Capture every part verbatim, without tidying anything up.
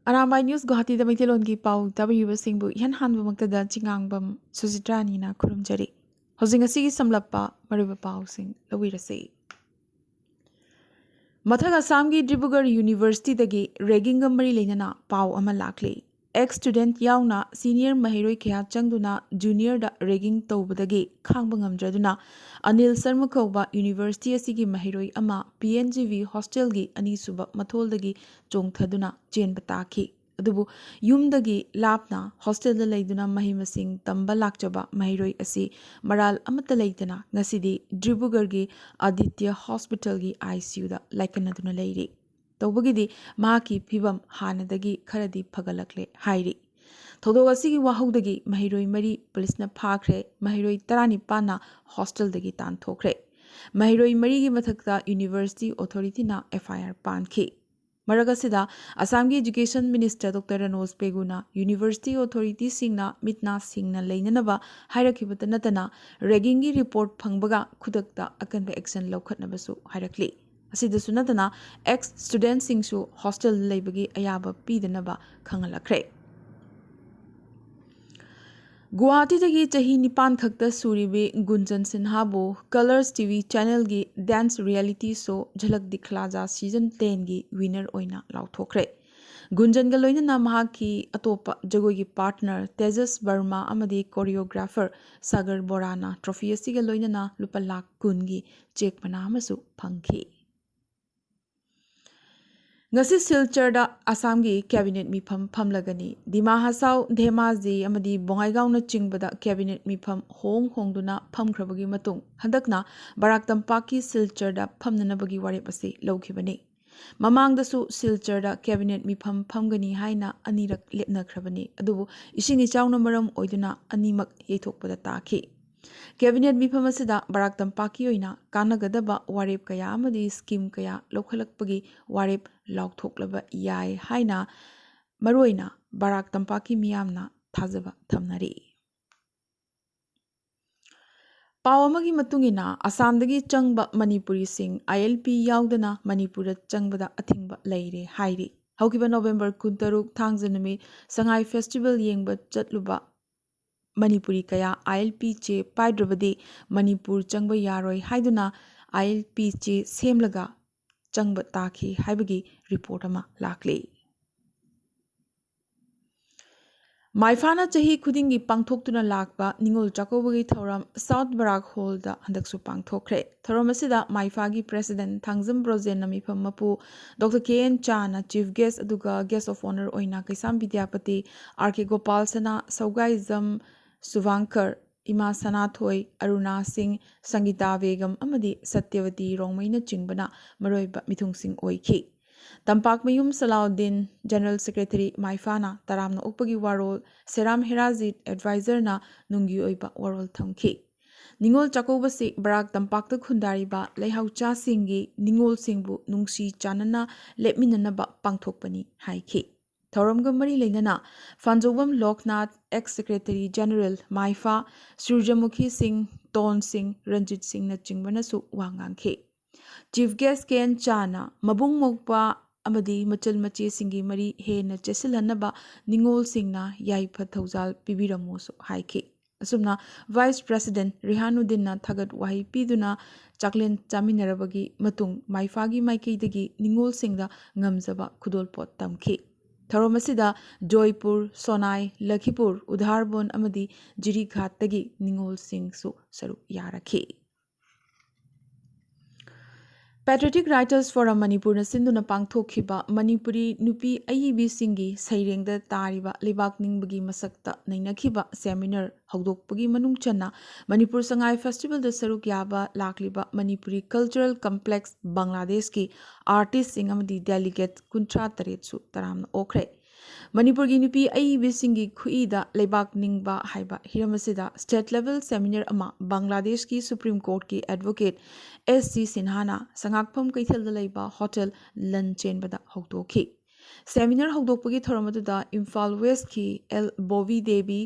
Arambai news ꯒꯨꯋꯥꯍꯥꯇꯤꯗ ꯃꯩꯇꯩꯂꯣꯟꯒꯤ ꯄꯥꯎ ꯇꯥꯕꯤꯔꯤꯕꯁꯤꯡꯕꯨ ꯏꯍꯥꯟ ꯍꯥꯟꯕꯃꯛꯇꯗ ꯆꯤꯉꯥꯡꯕꯝ ꯁꯨꯖꯤꯇ꯭ꯔꯥꯅꯤꯅ ꯈꯨꯔꯨꯝꯖꯔꯤ꯫ ꯍꯧꯖꯤꯛ ꯉꯁꯤꯒꯤ ꯁꯝꯂꯞꯄ ꯃꯔꯨꯑꯣꯏꯕ ꯄꯥꯎꯁꯤꯡ ꯂꯧꯕꯤꯔꯁꯤ꯫ ꯃꯊꯛ ꯑꯁꯥꯝꯒꯤ ꯗꯤꯕ꯭ꯔꯨꯒꯔ ꯌꯨꯅꯤꯚꯔꯁꯤꯇꯤꯗꯒꯤ ꯔꯦꯒꯤꯡꯒ ꯃꯔꯤ ꯂꯩꯅꯅ ꯄꯥꯎ ꯑꯃ ꯂꯥꯛꯂꯤ꯫ ꯑꯦꯛꯁ ꯁ꯭ꯇꯨꯗꯦꯟꯠ ꯌꯥꯎꯅ ꯁꯤꯅꯤꯌꯔ ꯃꯍꯩꯔꯣꯏ ꯀꯌꯥ ꯆꯪꯗꯨꯅ ꯖꯨꯅꯤꯌꯔꯗ ꯔꯦꯒꯤꯡ ꯇꯧꯕꯗꯒꯤ ꯈꯥꯡꯕ ꯉꯝꯗ꯭ꯔꯗꯨꯅ ꯑꯅꯤꯜ ꯁꯔꯃ ꯀꯧꯕ ꯌꯨꯅꯤꯚꯔꯁꯤꯇꯤ ꯑꯁꯤꯒꯤ ꯃꯍꯩꯔꯣꯏ ꯑꯃ ꯄꯤ ꯑꯦꯟ ꯖꯤ ꯕꯤ ꯍꯣꯁꯇꯦꯜꯒꯤ ꯑꯅꯤꯁꯨꯕ ꯃꯊꯣꯜꯗꯒꯤ ꯆꯣꯡꯊꯗꯨꯅ ꯆꯦꯟꯕ ꯇꯥꯈꯤ꯫ ꯑꯗꯨꯕꯨ ꯌꯨꯝꯗꯒꯤ ꯂꯥꯞꯅ ꯍꯣꯁꯇꯦꯜꯗ ꯂꯩꯗꯨꯅ ꯃꯍꯩ ꯃꯁꯤꯡ ꯇꯝꯕ ꯂꯥꯛꯆꯕ ꯃꯍꯩꯔꯣꯏ ꯑꯁꯤ ꯃꯔꯥꯜ ꯑꯃꯠꯇ ꯂꯩꯇꯅ ꯉꯁꯤꯗꯤ ꯗꯤꯕ꯭ꯔꯨꯒꯔꯒꯤ ꯑꯥꯗꯤꯇ꯭ꯌ ꯍꯣꯁꯄꯤꯇꯥꯜꯒꯤ ꯑꯥꯏ ꯁꯤ ꯌꯨꯗ ꯂꯥꯏꯀꯠꯅꯗꯨꯅ ꯂꯩꯔꯤ꯫ ꯇꯧꯕꯒꯤꯗꯤ ꯃꯍꯥꯛꯀꯤ ꯐꯤꯕꯝ ꯍꯥꯟꯅꯗꯒꯤ ꯈꯔꯗꯤ ꯐꯒꯠꯂꯛꯂꯦ ꯍꯥꯏꯔꯤ꯫ ꯊꯧꯗꯣꯛ ꯑꯁꯤꯒꯤ ꯋꯥꯍꯧꯗꯒꯤ ꯃꯍꯩꯔꯣꯏ ꯃꯔꯤ ꯄꯨꯂꯤꯁꯅ ꯐꯥꯈ꯭ꯔꯦ, ꯃꯍꯩꯔꯣꯏ ꯇꯔꯥꯅꯤꯄꯥꯟꯅ ꯍꯣꯁꯇꯦꯜꯗꯒꯤ ꯇꯥꯟꯊꯣꯛꯈ꯭ꯔꯦ꯫ ꯃꯍꯩꯔꯣꯏ ꯃꯔꯤꯒꯤ ꯃꯊꯛꯇ ꯌꯨꯅꯤꯚꯔꯁꯤꯇꯤ ꯑꯣꯊꯣꯔꯤꯇꯤꯅ ꯑꯦꯐ ꯑꯥꯏ ꯑꯥꯔ ꯄꯥꯟꯈꯤ꯫ ꯃꯔꯛ ꯑꯁꯤꯗ ꯑꯁꯥꯝꯒꯤ ꯏꯗꯨꯀꯦꯁꯟ ꯃꯤꯅꯤꯁꯇꯔ ꯗꯣꯛꯇꯔ ꯔꯅꯣꯖ ꯄꯦꯒꯨꯅ ꯌꯨꯅꯤꯚꯔꯁꯤꯇꯤ ꯑꯣꯊꯣꯔꯤꯇꯤꯁꯤꯡꯅ ꯃꯤꯠ ꯅꯥ ꯁꯤꯡꯅ ꯂꯩꯅꯅꯕ ꯍꯥꯏꯔꯛꯈꯤꯕꯇ ꯅꯠꯇꯅ ꯔꯦꯒꯤꯡꯒꯤ ꯔꯤꯄꯣꯔꯠ ꯐꯪꯕꯒ ꯈꯨꯗꯛꯇ ꯑꯀꯟꯕ ꯑꯦꯛꯁꯟ ꯂꯧꯈꯠꯅꯕꯁꯨ ꯍꯥꯏꯔꯛꯂꯤ꯫ ꯑꯁꯤꯗꯁꯨ ꯅꯠꯇꯅ ꯑꯦꯛꯁ ꯁ꯭ꯇꯨꯗꯦꯟꯠꯁꯤꯡꯁꯨ ꯍꯣꯁꯇꯦꯜꯗ ꯂꯩꯕꯒꯤ ꯑꯌꯥꯕ ꯄꯤꯗꯅꯕ ꯈꯪꯍꯜꯂꯛꯈ꯭ꯔꯦ꯫ ꯒꯨꯋꯥꯍꯥꯇꯤꯗꯒꯤ ꯆꯍꯤ ꯅꯤꯄꯥꯟ ꯈꯛꯇ ꯁꯨꯔꯤꯕꯤ ꯒꯨꯟꯖꯟ ꯁꯤꯟꯍꯥꯕꯨ ꯀꯂꯔꯁ ꯇꯤ ꯚꯤ ꯆꯦꯅꯦꯜꯒꯤ dance reality show Jhalak Dikhla Ja season ꯇꯦꯟꯒꯤ ꯋꯤꯅꯔ ꯑꯣꯏꯅ ꯂꯥꯎꯊꯣꯛꯈ꯭ꯔꯦ꯫ ꯒꯨꯟꯖꯟꯒ ꯂꯣꯏꯅꯅ ꯃꯍꯥꯛꯀꯤ ꯑꯇꯣꯞꯄ ꯖꯒꯣꯏꯒꯤ ꯄꯥꯔꯠꯅꯔ ꯇꯦꯖꯁ ꯕꯔꯃꯥ ꯑꯃꯗꯤ ꯀꯣꯔꯤꯌꯣꯒ꯭ꯔꯥꯐꯔ ꯁꯥꯒꯔ ꯕꯣꯔꯥꯅ ꯇ꯭ꯔꯣꯐꯤ ꯑꯁꯤꯒ ꯂꯣꯏꯅꯅ ꯂꯨꯄꯥ ꯂꯥꯈ ꯀꯨꯟꯒꯤ ꯆꯦꯛ ꯃꯅꯥ ꯑꯃꯁꯨ ꯐꯪꯈꯤ꯫ ꯉꯁꯤ ꯁꯤꯜꯆꯔꯗ ꯑꯁꯥꯝꯒꯤ ꯀꯦꯕꯤꯅꯦꯠ ꯃꯤꯐꯝ ꯐꯝꯂꯒꯅꯤ꯫ ꯗꯤꯃꯥ ꯍꯁꯥꯎ, ꯙꯦꯃꯥꯖꯤ ꯑꯃꯗꯤ ꯕꯣꯉꯥꯏꯒꯥꯎꯅꯆꯤꯡꯕꯗ ꯀꯦꯕꯤꯅꯦꯠ ꯃꯤꯐꯝ ꯍꯣꯡ ꯍꯣꯡꯗꯨꯅ ꯐꯝꯈ꯭ꯔꯕꯒꯤ ꯃꯇꯨꯡ ꯍꯟꯗꯛꯅ ꯕꯔꯥꯛ ꯇꯝꯄꯥꯛꯀꯤ ꯁꯤꯜꯆꯔꯗ ꯐꯝꯅꯅꯕꯒꯤ ꯋꯥꯔꯦꯞ ꯑꯁꯤ ꯂꯧꯈꯤꯕꯅꯤ꯫ ꯃꯃꯥꯡꯗꯁꯨ ꯁꯤꯜꯆꯔꯗ ꯀꯦꯕꯤꯅꯦꯠ ꯃꯤꯐꯝ ꯐꯝꯒꯅꯤ ꯍꯥꯏꯅ ꯑꯅꯤꯔꯛ ꯂꯦꯞꯅꯈ꯭ꯔꯕꯅꯤ, ꯑꯗꯨꯕꯨ ꯏꯁꯤꯡ ꯏꯆꯥꯎꯅ ꯃꯔꯝ ꯑꯣꯏꯗꯨꯅ ꯑꯅꯤꯃꯛ ꯌꯩꯊꯣꯛꯄꯗ ꯇꯥꯈꯤ꯫ ꯀꯦꯕꯤꯅꯦꯠ ꯃꯤꯐꯝ ꯑꯁꯤꯗ ꯕꯔꯥꯛ ꯇꯝꯄꯥꯛꯀꯤ ꯑꯣꯏꯅ ꯀꯥꯟꯅꯒꯗꯕ ꯋꯥꯔꯦꯞ ꯀꯌꯥ ꯑꯃꯗꯤ ꯁ꯭ꯀꯤꯝ ꯀꯌꯥ ꯂꯧꯈꯠꯂꯛꯄꯒꯤ ꯋꯥꯔꯦꯞ ꯂꯥꯎꯊꯣꯛꯂꯕ ꯌꯥꯏ ꯍꯥꯏꯅ ꯃꯔꯨꯑꯣꯏꯅ ꯕꯔꯥꯛ ꯇꯝꯄꯥꯛꯀꯤ ꯃꯤꯌꯥꯝꯅ ꯊꯥꯖꯕ ꯊꯝꯅꯔꯤ꯫ ꯄꯥꯎ ꯑꯃꯒꯤ ꯃꯇꯨꯡ ꯏꯟꯅ, ꯑꯁꯥꯝꯗꯒꯤ ꯆꯪꯕ ꯃꯅꯤꯄꯨꯔꯤꯁꯤꯡ ꯑꯥꯏ ꯑꯦꯜ ꯄꯤ ꯌꯥꯎꯗꯅ ꯃꯅꯤꯄꯨꯔꯗ ꯆꯪꯕꯗ ꯑꯊꯤꯡꯕ ꯂꯩꯔꯦ ꯍꯥꯏꯔꯤ꯫ ꯍꯧꯈꯤꯕ ꯅꯣꯕꯦꯝꯕꯔ ꯀꯨꯟꯇꯔꯨꯛ ꯊꯥꯡꯖ ꯅꯨꯃꯤꯠ ꯁꯉꯥꯏ ꯐꯦꯁꯇꯤꯚꯦꯜ ꯌꯦꯡꯕ ꯆꯠꯂꯨꯕ ꯃꯅꯤꯄꯨꯔꯤ ꯀꯌꯥ ꯑꯥꯏ ꯑꯦꯜ ꯄꯤ ꯆꯦ ꯄꯥꯏꯗ꯭ꯔꯕꯗꯤ ꯃꯅꯤꯄꯨꯔ ꯆꯪꯕ ꯌꯥꯔꯣꯏ ꯍꯥꯏꯗꯨꯅ ꯑꯥꯏ ꯑꯦꯜ ꯄꯤ ꯆꯦ ꯁꯦꯝꯂꯒ ꯆꯪꯕ ꯇꯥꯈꯤ ꯍꯥꯏꯕꯒꯤ ꯔꯤꯄꯣꯔꯠ ꯑꯃ ꯂꯥꯛꯂꯤ꯫ ꯃꯥꯏꯐꯥꯅ ꯆꯍꯤ ꯈꯨꯗꯤꯡꯒꯤ ꯄꯥꯡꯊꯣꯛꯇꯨꯅ ꯂꯥꯛꯄ ꯅꯤꯉꯣꯜ ꯆꯥꯛꯀꯧꯕꯒꯤ ꯊꯧꯔꯝ ꯁꯥꯎꯠ ꯕꯔꯥꯛ ꯍꯣꯜꯗ ꯍꯟꯗꯛꯁꯨ ꯄꯥꯡꯊꯣꯛꯈ꯭ꯔꯦ꯫ ꯊꯧꯔꯝ ꯑꯁꯤꯗ ꯃꯥꯏꯐꯥꯒꯤ ꯄ꯭ꯔꯦꯁꯤꯗꯦꯟꯠ ꯊꯥꯡꯖꯝ ꯕ꯭ꯔꯣꯖꯦꯟꯅ ꯃꯤꯐꯝ ꯃꯄꯨ ꯗꯣꯛꯇꯔ ꯀꯦ ꯑꯦꯟ ꯆꯥꯅ ꯆꯤꯐ ꯒꯦꯁ꯭ꯠ, ꯑꯗꯨꯒ ꯒꯦꯁ꯭ꯠ ꯑꯣꯐ ꯑꯣꯅꯔ ꯑꯣꯏꯅ ꯀꯩꯁꯥꯝ ꯕꯤꯗ꯭ꯌꯥꯄꯇꯤ, ꯑꯥꯔ ꯀꯦ ꯒꯣꯄꯥꯜ ꯁꯅꯥ, ꯁꯧꯒꯥꯏꯖꯝ ꯁꯨꯚꯥꯡꯀꯔ, ꯏꯃꯥ ꯁꯅꯥꯊꯣꯏ, ꯑꯔꯨꯅꯥ ꯁꯤꯡ, ꯁꯪꯒꯤꯇꯥ ꯕꯦꯒꯝ ꯑꯃꯗꯤ ꯁꯇ꯭ꯌꯋꯇꯤ ꯔꯣꯡꯃꯩꯅꯆꯤꯡꯕꯅ ꯃꯔꯨꯑꯣꯏꯕ ꯃꯤꯊꯨꯡꯁꯤꯡ ꯑꯣꯏꯈꯤ꯫ ꯇꯝꯄꯥꯛꯃꯌꯨꯝ ꯁꯂꯥꯎꯗꯤꯟ, ꯖꯦꯅꯔꯦꯜ ꯁꯦꯀ꯭ꯔꯦꯇꯔꯤ ꯃꯥꯏꯐꯥꯅ ꯇꯔꯥꯝꯅ ꯑꯣꯛꯄꯒꯤ ꯋꯥꯔꯣꯜ, ꯁꯦꯔꯥꯝ ꯍꯦꯔꯥꯖꯤꯠ, ꯑꯦꯗꯚꯥꯏꯖꯔꯅ ꯅꯨꯡꯒꯤ ꯑꯣꯏꯕ ꯋꯥꯔꯣꯜ ꯊꯝꯈꯤ꯫ ꯅꯤꯉꯣꯜ ꯆꯥꯛꯀꯧꯕꯁꯤ ꯕꯔꯥꯛ ꯇꯝꯄꯥꯛꯇ ꯈꯨꯟꯗꯥꯔꯤꯕ ꯂꯩꯍꯥꯎꯆꯥꯁꯤꯡꯒꯤ ꯅꯤꯉꯣꯜꯁꯤꯡꯕꯨ ꯅꯨꯡꯁꯤ ꯆꯥꯟꯅꯅ ꯂꯦꯞꯃꯤꯟꯅꯅꯕ ꯄꯥꯡꯊꯣꯛꯄꯅꯤ ꯍꯥꯏꯈꯤ꯫ ꯊꯧꯔꯝꯒ ꯃꯔꯤ ꯂꯩꯅꯅ ꯐꯥꯟꯖꯧꯕꯝ ꯂꯣꯛꯅꯥꯊ, ꯑꯦꯛꯁ ꯁꯦꯀ꯭ꯔꯦꯇꯔꯤ ꯖꯦꯅꯔꯦꯜ ꯃꯥꯏꯐꯥ, ꯁꯨꯔꯖꯃꯨꯈꯤ ꯁꯤꯡ, ꯇꯣꯟ ꯁꯤꯡ, ꯔꯟꯖꯤꯠ ꯁꯤꯡꯅꯆꯤꯡꯕꯅꯁꯨ ꯋꯥ ꯉꯥꯡꯈꯤ꯫ ꯆꯤꯐ ꯒꯦꯁ꯭ꯠ ꯀꯦ ꯑꯦꯟ ꯆꯥꯅ ꯃꯕꯨꯡ ꯃꯧꯄ꯭ꯋꯥ ꯑꯃꯗꯤ ꯃꯆꯜ ꯃꯆꯦꯁꯤꯡꯒꯤ ꯃꯔꯤ ꯍꯦꯟꯅ ꯆꯦꯠꯁꯤꯜꯍꯟꯅꯕ ꯅꯤꯉꯣꯜꯁꯤꯡꯅ ꯌꯥꯏꯐ ꯊꯧꯖꯥꯜ ꯄꯤꯕꯤꯔꯝꯃꯨꯁꯨ ꯍꯥꯏꯈꯤ꯫ ꯑꯁꯨꯝꯅ ꯚꯥꯏꯁ ꯄ꯭ꯔꯦꯁꯤꯗꯦꯟꯠ ꯔꯤꯍꯥꯅꯨꯗꯤꯟꯅ ꯊꯥꯒꯠ ꯋꯥꯍꯩ ꯄꯤꯗꯨꯅ ꯆꯥꯛꯂꯦꯟ ꯆꯥꯃꯤꯟꯅꯔꯕꯒꯤ ꯃꯇꯨꯡ ꯃꯥꯏꯐꯥꯒꯤ ꯃꯥꯏꯀꯩꯗꯒꯤ ꯅꯤꯉꯣꯜꯁꯤꯡꯗ ꯉꯝꯖꯕ ꯈꯨꯗꯣꯜꯄꯣꯠ ꯇꯝꯈꯤ꯫ ꯊꯧꯔꯝ ꯑꯁꯤꯗ ꯖꯣꯏꯄꯨꯔ, ꯁꯣꯅꯥꯏ, ꯂꯈꯤꯄꯨꯔ, ꯎꯙꯥꯔꯕꯣꯟ ꯑꯃꯗꯤ ꯖꯤꯔꯤꯘꯥꯠꯇꯒꯤ ꯅꯤꯉꯣꯜꯁꯤꯡꯁꯨ ꯁꯔꯨꯛ ꯌꯥꯔꯛꯈꯤ꯫ Patriotic Writers Forum ꯃꯅꯤꯄꯨꯔꯅ ꯁꯤꯟꯗꯨꯅ ꯄꯥꯡꯊꯣꯛꯈꯤꯕ ꯃꯅꯤꯄꯨꯔꯤ ꯅꯨꯄꯤ ꯑꯏꯕꯤꯁꯤꯡꯒꯤ ꯁꯩꯔꯦꯡꯗ ꯇꯥꯔꯤꯕ ꯂꯩꯕꯥꯛ ꯅꯤꯡꯕꯒꯤ ꯃꯁꯛꯇ ꯅꯩꯅꯈꯤꯕ ꯁꯦꯃꯤꯅꯥꯔ ꯍꯧꯗꯣꯛꯄꯒꯤ ꯃꯅꯨꯡ ꯆꯟꯅ ꯃꯅꯤꯄꯨꯔ ꯁꯉꯥꯏ ꯐꯦꯁꯇꯤꯚꯦꯜꯗ ꯁꯔꯨꯛ ꯌꯥꯕ ꯂꯥꯛꯂꯤꯕ ꯃꯅꯤꯄꯨꯔꯤ ꯀꯜꯆꯔꯦꯜ ꯀꯝꯄ꯭ꯂꯦꯛꯁ ꯕꯪꯒ꯭ꯂꯥꯗꯦꯁꯀꯤ ꯑꯥꯔꯇꯤꯁꯁꯤꯡ ꯑꯃꯗꯤ ꯗꯦꯂꯤꯒꯦꯠ ꯀꯨꯟꯊ꯭ꯔꯥ ꯇꯔꯦꯠꯁꯨ ꯇꯔꯥꯝꯅ ꯑꯣꯛꯈ꯭ꯔꯦ꯫ ꯃꯅꯤꯄꯨꯔꯒꯤ ꯅꯨꯄꯤ ꯑꯏꯕꯤꯁꯤꯡꯒꯤ ꯈꯨꯠꯏꯗ ꯂꯩꯕꯥꯛ ꯅꯤꯡꯕ ꯍꯥꯏꯕ ꯍꯤꯔꯝ ꯑꯁꯤꯗ ꯁ꯭ꯇꯦꯠ ꯂꯦꯚꯦꯜ ꯁꯦꯃꯤꯅꯥꯔ ꯑꯃ ꯕꯪꯒ꯭ꯂꯥꯗꯦꯁꯀꯤ ꯁꯨꯄ꯭ꯔꯤꯝ ꯀꯣꯔꯠꯀꯤ ꯑꯦꯗꯚꯣꯀꯦꯠ ꯑꯦꯁ ꯁꯤ ꯁꯤꯟꯍꯥꯅ ꯁꯉꯥꯛꯐꯝ ꯀꯩꯊꯦꯜꯗ ꯂꯩꯕ ꯍꯣꯇꯦꯜ ꯂꯟ ꯆꯦꯟꯕꯗ ꯍꯧꯗꯣꯛꯈꯤ꯫ ꯁꯦꯃꯤꯅꯥꯔ ꯍꯧꯗꯣꯛꯄꯒꯤ ꯊꯧꯔꯝ ꯑꯗꯨꯗ ꯏꯝꯐꯥꯜ ꯋꯦꯁ꯭ꯠꯀꯤ ꯑꯦꯜ ꯕꯣꯕꯤ ꯗꯦꯕꯤ,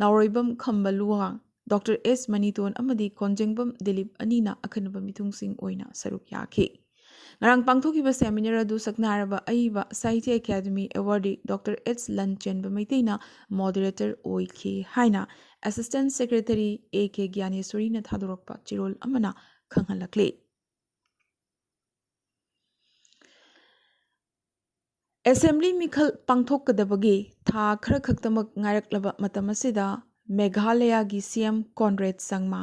ꯅꯥꯎꯔꯣꯏꯕꯝ ꯈꯝꯕ ꯂꯨꯋꯥꯡ, ꯗꯣꯛꯇꯔ ꯑꯦꯁ ꯃꯅꯤꯇꯣꯟ ꯑꯃꯗꯤ ꯀꯣꯟꯖꯦꯡꯕꯝ ꯗꯤꯂꯤꯞ ꯑꯅꯤꯅ ꯑꯈꯟꯅꯕ ꯃꯤꯊꯨꯡꯁꯤꯡ ꯑꯣꯏꯅ ꯁꯔꯨꯛ ꯌꯥꯈꯤ꯫ ꯉꯔꯥꯡ ꯄꯥꯡꯊꯣꯛꯈꯤꯕ seminar ꯑꯗꯨ ꯁꯛꯅꯥꯏꯔꯕ ꯑꯏꯕ Sahitya academy awardee Doctor H Lanchenba Meitei moderator ꯑꯣꯏꯈꯤ ꯍꯥꯏꯅ Assistant Secretary A K ꯒ꯭ꯌꯥꯅꯦꯁ꯭ꯋꯔꯤꯅ ꯊꯥꯗꯣꯔꯛꯄ ꯆꯦꯔꯣꯜ ꯑꯃꯅ ꯈꯪꯍꯜꯂꯛꯂꯤ꯫ Assembly ꯃꯤꯈꯜ ꯄꯥꯡꯊꯣꯛꯀꯗꯕꯒꯤ ꯊꯥ ꯈꯔ ꯈꯛꯇꯃꯛ ꯉꯥꯏꯔꯛꯂꯕ ꯃꯇꯝ ꯑꯁꯤꯗ ꯃꯦꯘꯥꯂꯌꯥꯒꯤ C M ꯀꯣꯟꯔꯦꯗ ꯁꯪꯃꯥ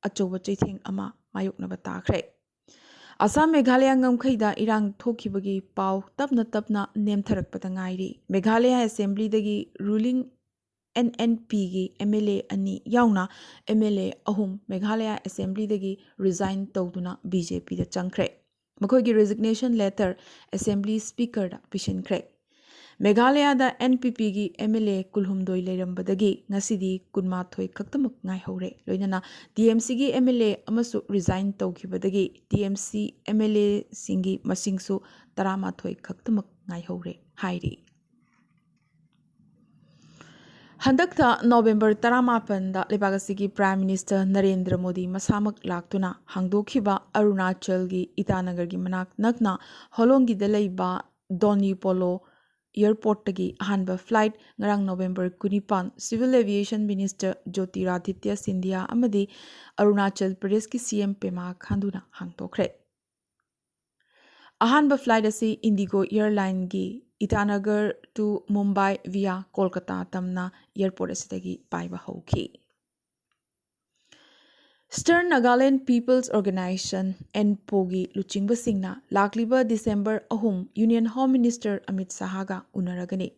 ꯑꯆꯧꯕ ꯆꯩꯊꯦꯡ ꯑꯃ ꯃꯥꯌꯣꯛꯅꯕ ꯇꯥꯈ꯭ꯔꯦ꯫ ꯑꯁꯥꯝ ꯃꯦꯘꯥꯂꯌꯥ ꯉꯝꯈꯩꯗ ꯏꯔꯥꯡ ꯊꯣꯛꯈꯤꯕꯒꯤ ꯄꯥꯎ ꯇꯞꯅ ꯇꯞꯅ ꯅꯦꯝꯊꯔꯛꯄꯗ ꯉꯥꯏꯔꯤ꯫ Meghalaya Assemblyꯗꯒꯤ ruling N N Pꯒꯤ M L A ꯑꯅꯤ ꯌꯥꯎꯅ M L A ꯑꯍꯨꯝ ꯃꯦꯘꯥꯂꯌꯥ Assemblyꯗꯒꯤ resign ꯇꯧꯗꯨꯅ B J Pꯗ ꯆꯪꯈ꯭ꯔꯦ꯫ ꯃꯈꯣꯏꯒꯤ resignation letter Assembly Speakerꯗ ꯄꯤꯁꯤꯟꯈ꯭ꯔꯦ꯫ ꯃꯦꯘꯥꯂꯌꯥꯗ N P Pꯒꯤ M L A ꯀꯨꯟꯍꯨꯝꯗꯣꯏ ꯂꯩꯔꯝꯕꯗꯒꯤ ꯉꯁꯤꯗꯤ ꯀꯨꯟꯃꯥꯊꯣꯏ ꯈꯛꯇꯃꯛ ꯉꯥꯏꯍꯧꯔꯦ꯫ ꯂꯣꯏꯅꯅ T M Cꯒꯤ M L A ꯑꯃꯁꯨ resign ꯇꯧꯈꯤꯕꯗꯒꯤ T M C M L Aꯁꯤꯡꯒꯤ ꯃꯁꯤꯡꯁꯨ ꯇꯔꯥꯃꯥꯊꯣꯏ ꯈꯛꯇꯃꯛ ꯉꯥꯏꯍꯧꯔꯦ ꯍꯥꯏꯔꯤ꯫ ꯍꯟꯗꯛꯇ ꯅꯣꯕꯦꯝꯕꯔ ꯇꯔꯥꯃꯥꯄꯟꯗ ꯂꯩꯕꯥꯛ ꯑꯁꯤꯒꯤ Prime Minister ꯅꯔꯦꯟꯗ꯭ꯔ ꯃꯣꯗꯤ ꯃꯁꯥꯃꯛ ꯂꯥꯛꯇꯨꯅ ꯍꯥꯡꯗꯣꯛꯈꯤꯕ ꯑꯔꯨꯅꯥꯆꯜꯒꯤ ꯏꯇꯥꯅꯒꯔꯒꯤ ꯃꯅꯥꯛ ꯅꯛꯅ ꯍꯣꯂꯣꯡꯒꯤꯗ ꯂꯩꯕ ꯗꯣꯅꯤ ꯄꯣꯂꯣ airportꯇꯒꯤ ꯑꯍꯥꯟꯕ flight ꯉꯔꯥꯡ November ꯀꯨꯟꯅꯤꯄꯥꯟ Civil Aviation Minister ꯖꯣꯇꯤꯔꯥꯗꯤꯇ꯭ꯌ Scindia ꯑꯃꯗꯤ ꯑꯔꯨꯅꯥꯆꯜ ꯄ꯭ꯔꯗꯦꯁꯀꯤ C M ꯄꯦꯃꯥ ꯈꯥꯟꯗꯨꯅ ꯍꯥꯡꯗꯣꯛꯈ꯭ꯔꯦ꯫ ꯑꯍꯥꯟꯕ flight ꯑꯁꯤ IndiGo Airlineꯒꯤ Itanagar to Mumbai via Kolkata ꯇꯝꯅ airport ꯑꯁꯤꯗꯒꯤ ꯄꯥꯏꯕ ꯍꯧꯈꯤ꯫ Stern Nagaland People's Organisation, ENPOꯒꯤ ꯂꯨꯆꯤꯡꯕꯁꯤꯡꯅ ꯂꯥꯛꯂꯤꯕ ꯗꯤꯁꯦꯝꯕꯔ ꯑꯍꯨꯝ Union Home Minister ꯑꯃꯤꯠ ꯁꯥꯍꯒ ꯎꯅꯔꯒꯅꯤ꯫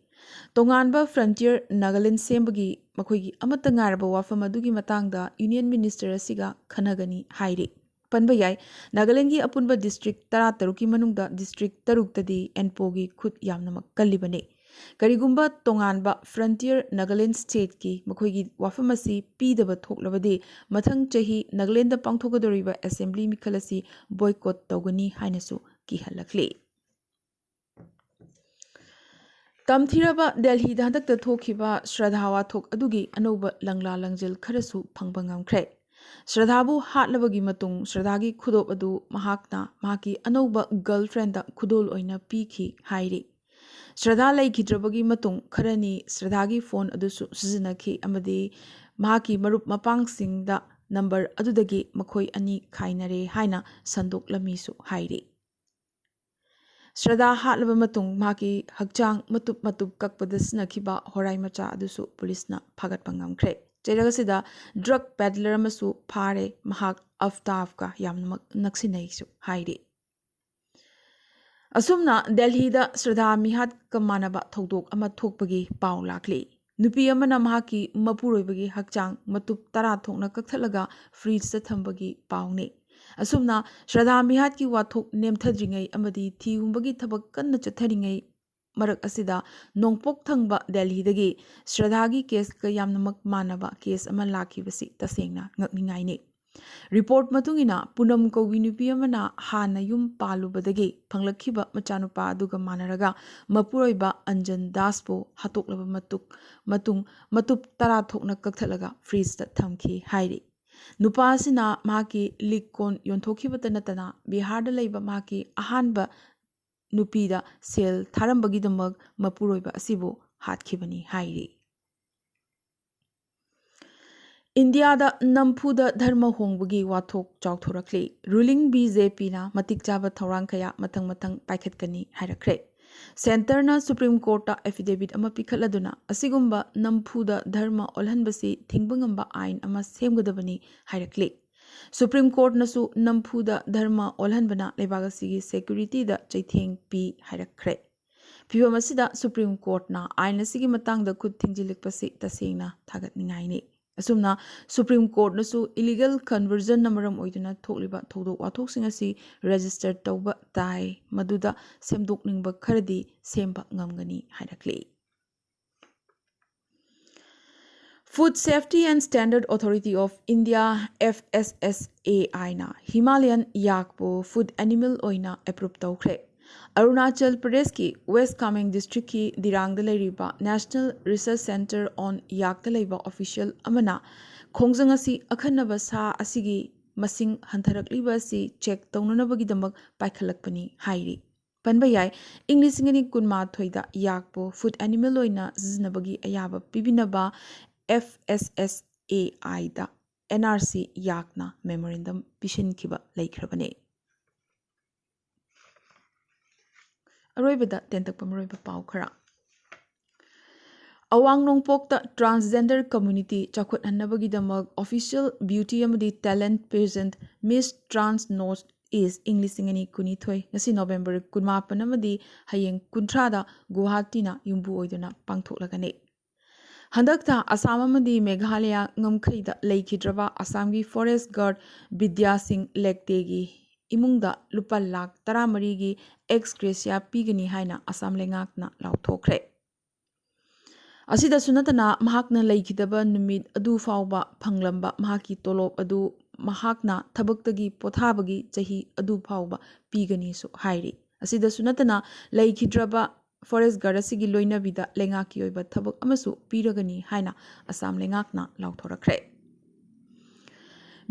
ꯇꯣꯉꯥꯟꯕ frontier Nagaland ꯁꯦꯝꯕꯒꯤ ꯃꯈꯣꯏꯒꯤ ꯑꯃꯠꯇ ꯉꯥꯏꯔꯕ ꯋꯥꯐꯝ ꯑꯗꯨꯒꯤ ꯃꯇꯥꯡꯗ Union Minister ꯑꯁꯤꯒ ꯈꯟꯅꯒꯅꯤ ꯍꯥꯏꯔꯤ꯫ ꯄꯟꯕ ꯌꯥꯏ, ꯅꯥꯒꯥꯂꯦꯟꯒꯤ ꯑꯄꯨꯟꯕ district ꯇꯔꯥꯇꯔꯨꯛꯀꯤ ꯃꯅꯨꯡꯗ district ꯇꯔꯨꯛꯇꯗꯤ ENPOꯒꯤ ꯈꯨꯠ ꯌꯥꯝꯅꯃꯛ ꯀꯜꯂꯤꯕꯅꯤ꯫ ꯀꯔꯤꯒꯨꯝꯕ ꯇꯣꯉꯥꯟꯕ frontier Nagaland stateꯀꯤ ꯃꯈꯣꯏꯒꯤ ꯋꯥꯐꯝ ꯑꯁꯤ ꯄꯤꯗꯕ ꯊꯣꯛꯂꯕꯗꯤ ꯃꯊꯪ ꯆꯍꯤ ꯅꯥꯒꯥꯂꯦꯟꯗ ꯄꯥꯡꯊꯣꯛꯀꯗꯧꯔꯤꯕ assembly ꯃꯤꯈꯜ ꯑꯁꯤ boycott ꯇꯧꯒꯅꯤ ꯍꯥꯏꯅꯁꯨ ꯀꯤꯍꯜꯂꯛꯂꯤ꯫ ꯇꯝꯊꯤꯔꯕ ꯗꯦꯜꯍꯤꯗ ꯍꯟꯗꯛꯇ ꯊꯣꯛꯈꯤꯕ ꯁ꯭ꯔꯗꯥ ꯋꯥꯊꯣꯛ ꯑꯗꯨꯒꯤ ꯑꯅꯧꯕ ꯂꯪꯂꯥ ꯂꯪꯖꯦꯜ ꯈꯔꯁꯨ ꯐꯪꯕ ꯉꯝꯈ꯭ꯔꯦ꯫ ꯁ꯭ꯔꯗꯥꯕꯨ ꯍꯥꯠꯂꯕꯒꯤ ꯃꯇꯨꯡ ꯁ꯭ꯔꯗꯥꯒꯤ ꯈꯨꯗꯣꯞ ꯑꯗꯨ ꯃꯍꯥꯛꯅ ꯃꯍꯥꯛꯀꯤ ꯑꯅꯧꯕ ꯒꯔꯜꯐ꯭ꯔꯦꯟꯗ ꯈꯨꯗꯣꯜ ꯑꯣꯏꯅ ꯄꯤꯈꯤ ꯍꯥꯏꯔꯤ꯫ ꯁ꯭ꯔꯗꯥ ꯂꯩꯈꯤꯗ꯭ꯔꯕꯒꯤ ꯃꯇꯨꯡ ꯈꯔꯅꯤ ꯁ꯭ꯔꯗꯥꯒꯤ ꯐꯣꯟ ꯑꯗꯨꯁꯨ ꯁꯤꯖꯤꯟꯅꯈꯤ ꯑꯃꯗꯤ ꯃꯍꯥꯛꯀꯤ ꯃꯔꯨꯞ ꯃꯄꯥꯡꯁꯤꯡꯗ ꯅꯝꯕꯔ ꯑꯗꯨꯗꯒꯤ ꯃꯈꯣꯏ ꯑꯅꯤ ꯈꯥꯏꯅꯔꯦ ꯍꯥꯏꯅ ꯁꯟꯗꯣꯛꯂꯝꯃꯤꯁꯨ ꯍꯥꯏꯔꯤ꯫ ꯁ꯭ꯔꯗꯥ ꯍꯥꯠꯂꯕ ꯃꯇꯨꯡ ꯃꯍꯥꯛꯀꯤ ꯍꯛꯆꯥꯡ ꯃꯇꯨꯞ ꯃꯇꯨꯞ ꯀꯛꯄꯗ ꯁꯤꯖꯤꯟꯅꯈꯤꯕ ꯍꯣꯔꯥꯏ ꯃꯆꯥ ꯑꯗꯨꯁꯨ ꯄꯨꯂꯤꯁꯅ ꯐꯥꯒꯠꯄ ꯉꯝꯈ꯭ꯔꯦ꯫ ꯆꯩꯔꯛ ꯑꯁꯤꯗ ꯗ꯭ꯔꯒ ꯄꯦꯗꯂꯔ ꯑꯃꯁꯨ ꯐꯥꯔꯦ, ꯃꯍꯥꯛ ꯑꯐꯇꯥꯐꯀ ꯌꯥꯝꯅꯃꯛ ꯅꯛꯁꯤꯟꯅꯩꯁꯨ ꯍꯥꯏꯔꯤ꯫ ꯑꯁꯨꯝꯅ ꯗꯦꯜꯍꯤꯗ ꯁ꯭ꯔꯗꯥ ꯃꯤꯍꯥꯠꯀ ꯃꯥꯟꯅꯕ ꯊꯧꯗꯣꯛ ꯑꯃ ꯊꯣꯛꯄꯒꯤ ꯄꯥꯎ ꯂꯥꯛꯂꯤ꯫ ꯅꯨꯄꯤ ꯑꯃꯅ ꯃꯍꯥꯛꯀꯤ ꯃꯄꯨꯔꯣꯏꯕꯒꯤ ꯍꯛꯆꯥꯡ ꯃꯇꯨꯞ ꯇꯔꯥ ꯊꯣꯛꯅ ꯀꯛꯊꯠꯂꯒ ꯐ꯭ꯔꯤꯖꯇ ꯊꯝꯕꯒꯤ ꯄꯥꯎꯅꯤ꯫ ꯑꯁꯨꯝꯅ ꯁ꯭ꯔꯗꯥ ꯃꯤꯍꯥꯠꯀꯤ ꯋꯥꯊꯣꯛ ꯅꯦꯝꯊꯗ꯭ꯔꯤꯉꯩ ꯑꯃꯗꯤ ꯊꯤꯍꯨꯝꯕꯒꯤ ꯊꯕꯛ ꯀꯟꯅ ꯆꯠꯊꯔꯤꯉꯩ ꯃꯔꯛ ꯑꯁꯤꯗ ꯅꯣꯡꯄꯣꯛ ꯊꯪꯕ ꯗꯦꯜꯍꯤꯗꯒꯤ ꯁ꯭ꯔꯗꯥꯒꯤ ꯀꯦꯁꯀ ꯌꯥꯝꯅꯃꯛ ꯃꯥꯟꯅꯕ ꯀꯦꯁ ꯑꯃ ꯂꯥꯛꯈꯤꯕꯁꯤ ꯇꯁꯦꯡꯅ ꯉꯛꯅꯤꯡꯉꯥꯏꯅꯤ꯫ ꯔꯤꯄꯣꯔꯠ ꯃꯇꯨꯡ ꯏꯟꯅ ꯄꯨꯅꯝ ꯀꯧꯕꯤ ꯅꯨꯄꯤ ꯑꯃꯅ ꯍꯥꯟꯅ ꯌꯨꯝ ꯄꯥꯜꯂꯨꯕꯗꯒꯤ ꯐꯪꯂꯛꯈꯤꯕ ꯃꯆꯥꯅꯨꯄꯥ ꯑꯗꯨꯒ ꯃꯥꯟꯅꯔꯒ ꯃꯄꯨꯔꯣꯏꯕ ꯑꯟꯖꯟ ꯗꯥꯁꯄꯨ ꯍꯥꯠꯇꯣꯛꯂꯕ ꯃꯇꯨꯡ ꯃꯇꯨꯡ ꯃꯇꯨꯞ ꯇꯔꯥ ꯊꯣꯛꯅ ꯀꯛꯊꯠꯂꯒ ꯐ꯭ꯔꯤꯖꯇ ꯊꯝꯈꯤ ꯍꯥꯏꯔꯤ꯫ ꯅꯨꯄꯥ ꯑꯁꯤꯅ ꯃꯍꯥꯛꯀꯤ ꯂꯤꯛ ꯀꯣꯟ ꯌꯣꯟꯊꯣꯛꯈꯤꯕꯇ ꯅꯠꯇꯅ ꯕꯤꯍꯥꯔꯗ ꯂꯩꯕ ꯃꯍꯥꯛꯀꯤ ꯑꯍꯥꯟꯕ ꯅꯨꯄꯤꯗ ꯁꯦꯜ ꯊꯥꯔꯝꯕꯒꯤꯗꯃꯛ ꯃꯄꯨꯔꯣꯏꯕ ꯑꯁꯤꯕꯨ ꯍꯥꯠꯈꯤꯕꯅꯤ ꯍꯥꯏꯔꯤ꯫ ꯏꯟꯗꯤꯌꯥꯗ ꯅꯝꯐꯨꯗ ꯙꯔꯃ ꯍꯣꯡꯕꯒꯤ ꯋꯥꯊꯣꯛ ꯆꯥꯎꯊꯣꯔꯛꯂꯤ꯫ ꯔꯨꯂꯤꯡ ꯕꯤ ꯖꯦ ꯄꯤꯅ ꯃꯇꯤꯛ ꯆꯥꯕ ꯊꯧꯔꯥꯡ ꯀꯌꯥ ꯃꯊꯪ ꯃꯊꯪ ꯄꯥꯏꯈꯠꯀꯅꯤ ꯍꯥꯏꯔꯛꯈ꯭ꯔꯦ꯫ ꯁꯦꯟꯇꯔꯅ ꯁꯨꯄ꯭ꯔꯤꯝ ꯀꯣꯔꯠꯇ ꯑꯦꯐꯤꯗꯦꯕꯤꯠ ꯑꯃ ꯄꯤꯈꯠꯂꯗꯨꯅ ꯑꯁꯤꯒꯨꯝꯕ ꯅꯝꯐꯨꯗ ꯙꯔꯃ ꯑꯣꯜꯍꯟꯕꯁꯤ ꯊꯤꯡꯕ ꯉꯝꯕ ꯑꯥꯏꯟ ꯑꯃ ꯁꯦꯝꯒꯗꯕꯅꯤ ꯍꯥꯏꯔꯛꯂꯤ꯫ ꯁꯨꯄ꯭ꯔꯤꯝ ꯀꯣꯔꯠꯅꯁꯨ ꯅꯝꯐꯨꯗ ꯙꯔꯃ ꯑꯣꯜꯍꯟꯕꯅ ꯂꯩꯕꯥꯛ ꯑꯁꯤꯒꯤ ꯁꯦꯀ꯭ꯌꯨꯔꯤꯇꯤꯗ ꯆꯩꯊꯦꯡ ꯄꯤ ꯍꯥꯏꯔꯛꯈ꯭ꯔꯦ꯫ ꯐꯤꯚꯝ ꯑꯁꯤꯗ ꯁꯨꯄ꯭ꯔꯤꯝ ꯀꯣꯔꯠꯅ ꯑꯥꯏꯟ ꯑꯁꯤꯒꯤ ꯃꯇꯥꯡꯗ ꯈꯨꯠ ꯊꯤꯡꯖꯤꯜꯂꯛꯄꯁꯤ ꯇꯁꯦꯡꯅ ꯊꯥꯒꯠꯅꯤꯡꯉꯥꯏꯅꯤ꯫ ꯑꯁꯨꯝꯅ ꯁꯨꯄ꯭ꯔꯤꯝ ꯀꯣꯔꯠꯅꯁꯨ ꯏꯂꯤꯒꯦꯜ ꯀꯟꯚꯔꯖꯟꯅ ꯃꯔꯝ ꯑꯣꯏꯗꯨꯅ ꯊꯣꯛꯂꯤꯕ ꯊꯧꯗꯣꯛ ꯋꯥꯊꯣꯛꯁꯤꯡ ꯑꯁꯤ ꯔꯦꯖꯤꯁꯇꯔ ꯇꯧꯕ ꯇꯥꯏ, ꯃꯗꯨꯗ ꯁꯦꯝꯗꯣꯛꯅꯤꯡꯕ ꯈꯔꯗꯤ ꯁꯦꯝꯕ ꯉꯝꯒꯅꯤ ꯍꯥꯏꯔꯛꯂꯤ꯫ Food Safety and Standard Authority of India, F S S A I ꯅ ꯍꯤꯃꯥꯂꯌꯟ ꯌꯥꯛꯄꯨ ꯐꯨꯗ ꯑꯦꯅꯤꯃꯦꯜ ꯑꯣꯏꯅ ꯑꯦꯄ꯭ꯔꯨꯞ ꯇꯧꯈ꯭ꯔꯦ꯫ ꯑꯔꯨꯅꯥꯆꯜ ꯄ꯭ꯔꯗꯦꯁꯀꯤ ꯋꯦꯁ ꯀꯥꯃꯦꯡ ꯗꯤꯁꯇ꯭ꯔꯤꯛꯀꯤ ꯗꯤꯔꯥꯡꯗ ꯂꯩꯔꯤꯕ National Research Centre on ꯌꯥꯛꯇ ꯂꯩꯕ ꯑꯣꯐꯤꯁꯤꯌꯦꯜ ꯑꯃꯅ ꯈꯣꯡꯖꯪ ꯑꯁꯤ ꯑꯈꯟꯅꯕ ꯁꯥ ꯑꯁꯤꯒꯤ ꯃꯁꯤꯡ ꯍꯟꯊꯔꯛꯂꯤꯕ ꯑꯁꯤ ꯆꯦꯛ ꯇꯧꯅꯅꯕꯒꯤꯗꯃꯛ ꯄꯥꯏꯈꯠꯂꯛꯄꯅꯤ ꯍꯥꯏꯔꯤ꯫ ꯄꯟꯕ ꯌꯥꯏ, ꯏꯪ ꯂꯤꯁꯤꯡ ꯑꯅꯤ ꯀꯨꯟꯃꯥꯊꯣꯏꯗ ꯌꯥꯛꯄꯨ ꯐꯨꯗ ꯑꯦꯅꯤꯃꯦꯜ ꯑꯣꯏꯅ ꯁꯤꯖꯤꯟꯅꯕꯒꯤ ꯑꯌꯥꯕ ꯄꯤꯕꯤꯅꯕ F S S A I the N R C ꯌꯥꯛꯅ memorandum ꯄꯤꯁꯤꯟꯈꯤꯕ ꯂꯩꯈ꯭ꯔꯕꯅꯤ꯫ ꯑꯔꯣꯏꯕꯗ ꯇꯦꯟꯇꯛꯄ ꯃꯔꯣꯏꯕ ꯄꯥꯎ ꯈꯔ꯫ ꯑꯋꯥꯡ ꯅꯣꯡꯄꯣꯛꯇ transgender community ꯆꯥꯎꯈꯠꯍꯟꯅꯕꯒꯤꯗꯃꯛ official beauty ꯑꯃꯗꯤ talent pageant Miss Trans North East ꯏꯪ ꯂꯤꯁꯤꯡ ꯑꯅꯤ ꯀꯨꯟꯅꯤꯊꯣꯏ, ꯉꯁꯤ ꯅꯣꯕꯦꯝꯕꯔ ꯀꯨꯟꯃꯥꯄꯟ ꯑꯃꯗꯤ ꯍꯌꯦꯡ ꯀꯨꯟꯊ꯭ꯔꯥꯗ ꯒꯨꯋꯥꯍꯥꯇꯤꯅ ꯌꯨꯝꯕꯨ ꯑꯣꯏꯗꯨꯅ ꯄꯥꯡꯊꯣꯛꯂꯒꯅꯤ꯫ ꯍꯟꯗꯛ ꯊꯥ ꯑꯁꯥꯝ ꯑꯃꯗꯤ ꯃꯦꯘꯥꯂꯌꯥ ꯉꯝꯈꯩꯗ ꯂꯩꯈꯤꯗ꯭ꯔꯕ ꯑꯁꯥꯝꯒꯤ forest guard ꯕꯤꯗ꯭ꯌꯥ ꯁꯤꯡ ꯂꯦꯛꯇꯦꯒꯤ ꯏꯃꯨꯡꯗ ꯂꯨꯄꯥ ꯂꯥꯈ ꯇꯔꯥꯃꯔꯤꯒꯤ ex gratia ꯄꯤꯒꯅꯤ ꯍꯥꯏꯅ ꯑꯁꯥꯝ ꯂꯩꯉꯥꯛꯅ ꯂꯥꯎꯊꯣꯛꯈ꯭ꯔꯦ꯫ ꯑꯁꯤꯗꯁꯨ ꯅꯠꯇꯅ, ꯃꯍꯥꯛꯅ ꯂꯩꯈꯤꯗꯕ ꯅꯨꯃꯤꯠ ꯑꯗꯨ ꯐꯥꯎꯕ ꯐꯪꯂꯝꯕ ꯃꯍꯥꯛꯀꯤ ꯇꯣꯂꯣꯞ ꯑꯗꯨ ꯃꯍꯥꯛꯅ ꯊꯕꯛꯇꯒꯤ ꯄꯣꯊꯥꯕꯒꯤ ꯆꯍꯤ ꯑꯗꯨ ꯐꯥꯎꯕ ꯄꯤꯒꯅꯤꯁꯨ ꯍꯥꯏꯔꯤ꯫ ꯑꯁꯤꯗꯁꯨ ꯅꯠꯇꯅ, ꯂꯩꯈꯤꯗ꯭ꯔꯕ forest guard ꯑꯁꯤꯒꯤ ꯂꯣꯏꯅꯕꯤꯗ ꯂꯩꯉꯥꯛꯀꯤ ꯑꯣꯏꯕ ꯊꯕꯛ ꯑꯃꯁꯨ ꯄꯤꯔꯒꯅꯤ ꯍꯥꯏꯅ ꯑꯁꯥꯝ ꯂꯩꯉꯥꯛꯅ ꯂꯥꯎꯊꯣꯔꯛꯈ꯭ꯔꯦ꯫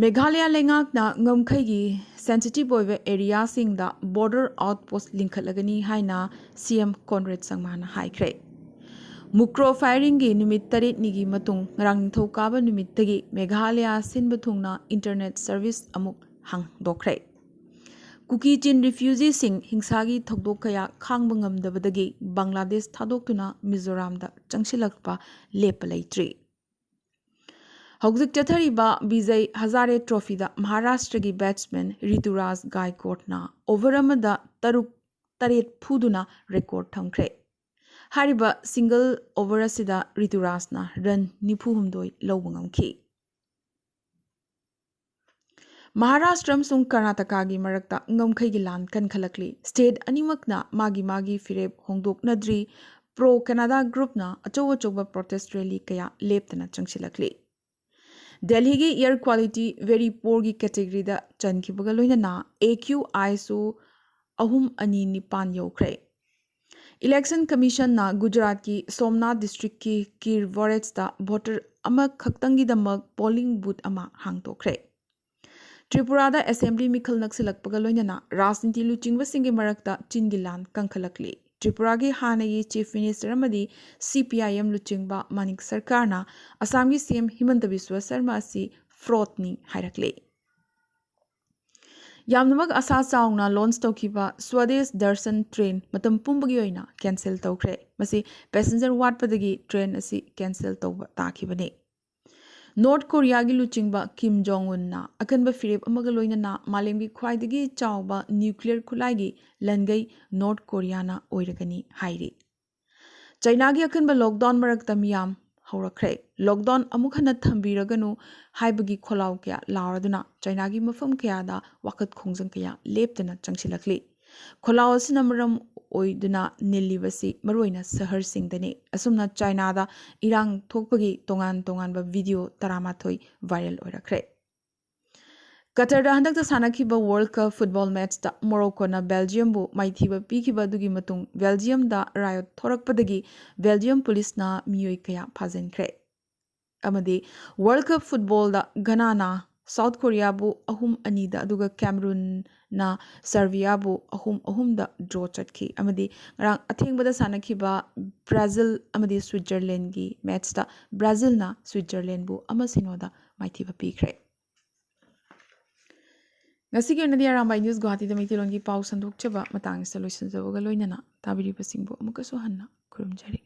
ꯃꯦꯘꯥꯂꯌꯥ ꯂꯩꯉꯥꯛꯅ ꯉꯝꯈꯩꯒꯤ sensitive ꯑꯣꯏꯕ areaꯁꯤꯡꯗ border outpost ꯂꯤꯡꯈꯠꯂꯒꯅꯤ ꯍꯥꯏꯅ C M ꯀꯣꯟꯔꯦꯗ ꯁꯪꯃꯥꯅ ꯍꯥꯏꯈ꯭ꯔꯦ꯫ ꯃꯨꯀ꯭ꯔꯣ firingꯒꯤ ꯅꯨꯃꯤꯠ ꯇꯔꯦꯠꯅꯤꯒꯤ ꯃꯇꯨꯡ ꯉꯔꯥꯡ ꯅꯤꯡꯊꯧꯀꯥꯕ ꯅꯨꯃꯤꯠꯇꯒꯤ ꯃꯦꯘꯥꯂꯌꯥ ꯁꯤꯟꯕ ꯊꯨꯡꯅ internet service ꯑꯃꯨꯛ ꯍꯥꯡꯗꯣꯛꯈ꯭ꯔꯦ꯫ ꯀꯨꯀꯤ ꯆꯤꯟ refugeeꯁꯤꯡ ꯍꯤꯡꯁꯥꯒꯤ ꯊꯧꯗꯣꯛ ꯀꯌꯥ ꯈꯥꯡꯕ ꯉꯝꯗꯕꯗꯒꯤ ꯕꯪꯒ꯭ꯂꯥꯗꯦꯁ ꯊꯥꯗꯣꯛꯇꯨꯅ ꯃꯤꯖꯣꯔꯥꯝꯗ ꯆꯪꯁꯤꯜꯂꯛꯄ ꯂꯦꯞꯄ ꯂꯩꯇ꯭ꯔꯤ꯫ ꯍꯧꯖꯤꯛ ꯆꯠꯊꯔꯤꯕ ꯕꯤꯖꯩ ꯍꯖꯥꯔꯦ trophyꯗ ꯃꯍꯥꯔꯥꯁꯇ꯭ꯔꯒꯤ batsman ꯔꯤꯇꯨꯔꯥꯖ ꯒꯥꯏꯀꯣꯠꯅ over ꯑꯃꯗ ꯇꯔꯨꯛ ꯇꯔꯦꯠ ꯐꯨꯗꯨꯅ record ꯊꯝꯈ꯭ꯔꯦ꯫ ꯍꯥꯏꯔꯤꯕ single over ꯑꯁꯤꯗ ꯔꯤꯇꯨꯔꯥꯖꯅ run ꯅꯤꯐꯨ ꯍꯨꯝꯗꯣꯏ ꯂꯧꯕ ꯉꯝꯈꯤ꯫ ꯃꯍꯥꯔꯥꯁꯇ꯭ꯔ ꯑꯃꯁꯨꯡ ꯀꯔꯅꯥꯇꯀꯥꯒꯤ ꯃꯔꯛꯇ ꯉꯝꯈꯩꯒꯤ ꯂꯥꯟ ꯀꯟꯈꯠꯂꯛꯂꯤ꯫ State ꯑꯅꯤꯃꯛꯅ ꯃꯥꯒꯤ ꯃꯥꯒꯤ ꯐꯤꯔꯦꯞ ꯍꯣꯡꯗꯣꯛꯅꯗ꯭ꯔꯤ꯫ Pro Canada groupꯅ ꯑꯆꯧ ꯑꯆꯧꯕ protest rally ꯀꯌꯥ ꯂꯦꯞꯇꯅ ꯆꯪꯁꯤꯜꯂꯛꯂꯤ꯫ ꯗꯦꯜꯍꯤꯒꯤ air quality very poorꯒꯤ categoryꯗ ꯆꯟꯈꯤꯕꯒ ꯂꯣꯏꯅꯅ AQIꯁꯨ ꯑꯍꯨꯝ ꯑꯅꯤ ꯅꯤꯄꯥꯟ ꯌꯧꯈ꯭ꯔꯦ꯫ Election Commissionꯅ ꯒꯨꯖꯔꯥꯠꯀꯤ ꯁꯣꯝꯅꯥꯊ districtꯀꯤ ꯀꯤꯔ ꯚꯣꯔꯦꯖꯇ voter ꯑꯃꯈꯛꯇꯪꯒꯤꯗꯃꯛ polling booth ꯑꯃ ꯍꯥꯡꯗꯣꯛꯈ꯭ꯔꯦ꯫ ꯇ꯭ꯔꯤꯄꯨꯔꯥꯗ assembly ꯃꯤꯈꯜ ꯅꯛꯁꯤꯜꯂꯛꯄꯒ ꯂꯣꯏꯅꯅ ꯔꯥꯖꯅꯤꯇꯤ ꯂꯨꯆꯤꯡꯕꯁꯤꯡꯒꯤ ꯃꯔꯛꯇ ꯆꯤꯟꯒꯤ ꯂꯥꯟ ꯀꯟꯈꯠꯂꯛꯂꯤ꯫ ꯇ꯭ꯔꯤꯄꯨꯔꯥꯒꯤ ꯍꯥꯟꯅꯒꯤ Chief Minister ꯑꯃꯗꯤ C P I M ꯂꯨꯆꯤꯡꯕ ꯃꯥꯅꯤꯛ ꯁꯔꯀꯥꯔꯅ ꯑꯁꯥꯝꯒꯤ C M ꯍꯤꯃꯟꯇ ꯕꯤꯁ꯭ꯋ ꯁꯔꯃ ꯑꯁꯤ fraudꯅꯤ ꯍꯥꯏꯔꯛꯂꯦ꯫ ꯌꯥꯝꯅꯃꯛ ꯑꯁꯥ ꯆꯥꯎꯅ launch ꯇꯧꯈꯤꯕ Swadesh Darshan train ꯃꯇꯝ ꯄꯨꯝꯕꯒꯤ ꯑꯣꯏꯅ cancel ꯇꯧꯈ꯭ꯔꯦ꯫ ꯃꯁꯤ passenger ꯋꯥꯠꯄꯗꯒꯤ train ꯑꯁꯤ cancel ꯇꯧꯕ ꯇꯥꯈꯤꯕꯅꯤ꯫ ꯅꯣꯔꯠ ꯀꯣꯔꯤꯌꯥꯒꯤ ꯂꯨꯆꯤꯡꯕ ꯀꯤꯝ ꯖꯣꯡ ꯎꯟꯅ ꯑꯀꯟꯕ ꯐꯤꯔꯦꯞ ꯑꯃꯒ ꯂꯣꯏꯅꯅ ꯃꯥꯂꯦꯝꯒꯤ ꯈ꯭ꯋꯥꯏꯗꯒꯤ ꯆꯥꯎꯕ nuclear ꯈꯨꯠꯂꯥꯏꯒꯤ ꯂꯟꯒꯩ ꯅꯣꯔꯠ ꯀꯣꯔꯤꯌꯥꯅ ꯑꯣꯏꯔꯒꯅꯤ ꯍꯥꯏꯔꯤ꯫ ꯆꯩꯅꯥꯒꯤ ꯑꯀꯟꯕ lockdown ꯃꯔꯛꯇ ꯃꯤꯌꯥꯝ ꯍꯧꯔꯛꯈ꯭ꯔꯦ꯫ Lockdown ꯑꯃꯨꯛ ꯍꯟꯅ ꯊꯝꯕꯤꯔꯒꯅꯨ ꯍꯥꯏꯕꯒꯤ ꯈꯣꯜꯂꯥꯎ ꯀꯌꯥ ꯂꯥꯎꯔꯗꯨꯅ ꯆꯩꯅꯥꯒꯤ ꯃꯐꯝ ꯀꯌꯥꯗ ꯋꯥꯀꯠ ꯈꯣꯡꯖꯪ ꯀꯌꯥ ꯂꯦꯞꯇꯅ ꯆꯪꯁꯤꯜꯂꯛꯂꯤ꯫ ꯈꯣꯜꯂꯥꯎ ꯑꯁꯤꯅ ꯃꯔꯝ ꯑꯣꯏꯗꯨꯅ ꯅꯤꯜꯂꯤꯕꯁꯤ ꯃꯔꯨꯑꯣꯏꯅ ꯁꯍꯔꯁꯤꯡꯗꯅꯤ꯫ ꯑꯁꯨꯝꯅ ꯆꯥꯏꯅꯥꯗ ꯏꯔꯥꯡ ꯊꯣꯛꯄꯒꯤ ꯇꯣꯉꯥꯟ ꯇꯣꯉꯥꯟꯕ video ꯇꯔꯥꯃꯥꯊꯣꯏ viral ꯑꯣꯏꯔꯛꯈ꯭ꯔꯦ꯫ ꯀꯇꯔꯗ ꯍꯟꯗꯛꯇ ꯁꯥꯟꯅꯈꯤꯕ World Cup football matchꯇ ꯃꯣꯔꯣꯀꯣꯅ ꯕꯦꯜꯖꯤꯌꯝꯕꯨ ꯃꯥꯏꯊꯤꯕ ꯄꯤꯈꯤꯕ ꯑꯗꯨꯒꯤ ꯃꯇꯨꯡ ꯕꯦꯜꯖꯤꯌꯝꯗ riot ꯊꯣꯔꯛꯄꯗꯒꯤ ꯕꯦꯜꯖꯤꯌꯝ ꯄꯨꯂꯤꯁꯅ ꯃꯤꯑꯣꯏ ꯀꯌꯥ ꯐꯥꯖꯤꯟꯈ꯭ꯔꯦ꯫ ꯑꯃꯗꯤ World Cup footballꯗ ꯘꯅꯥꯅ ꯁꯥꯎꯠ ꯀꯣꯔꯤꯌꯥꯕꯨ ꯑꯍꯨꯝ ꯑꯅꯤꯗ, ꯑꯗꯨꯒ ꯀꯦꯃꯔꯨꯟꯅ ꯁꯔꯕꯤꯌꯥꯕꯨ ꯑꯍꯨꯝ ꯑꯍꯨꯝꯗ draw ꯆꯠꯈꯤ꯫ ꯑꯃꯗꯤ ꯉꯔꯥꯡ ꯑꯊꯦꯡꯕꯗ ꯁꯥꯟꯅꯈꯤꯕ ꯕ꯭ꯔꯥꯖꯤꯜ ꯑꯃꯗꯤ ꯁ꯭ꯋꯤꯠꯖꯔꯂꯦꯟꯒꯤ matchꯇ ꯕ꯭ꯔꯥꯖꯤꯜꯅ ꯁ꯭ꯋꯤꯠꯖꯔꯂꯦꯟꯕꯨ ꯑꯃ ꯁꯤꯅꯣꯗ ꯃꯥꯏꯊꯤꯕ ꯄꯤꯈ꯭ꯔꯦ꯫ ꯉꯁꯤꯒꯤ ꯑꯣꯏꯅꯗꯤ ꯑꯔꯥꯝꯕꯥꯏ News ꯒꯨꯋꯥꯍꯥꯇꯤꯗ ꯃꯩꯇꯩꯂꯣꯟꯒꯤ ꯄꯥꯎ ꯁꯟꯗꯣꯛꯆꯕ ꯃꯇꯥꯡ ꯑꯁꯤꯗ ꯂꯣꯏꯁꯤꯟꯖꯕꯒ ꯂꯣꯏꯅꯅ ꯇꯥꯕꯤꯔꯤꯕꯁꯤꯡꯕꯨ ꯑꯃꯨꯛꯀꯁꯨ ꯍꯟꯅ ꯈꯨꯔꯨꯝꯖꯔꯤ꯫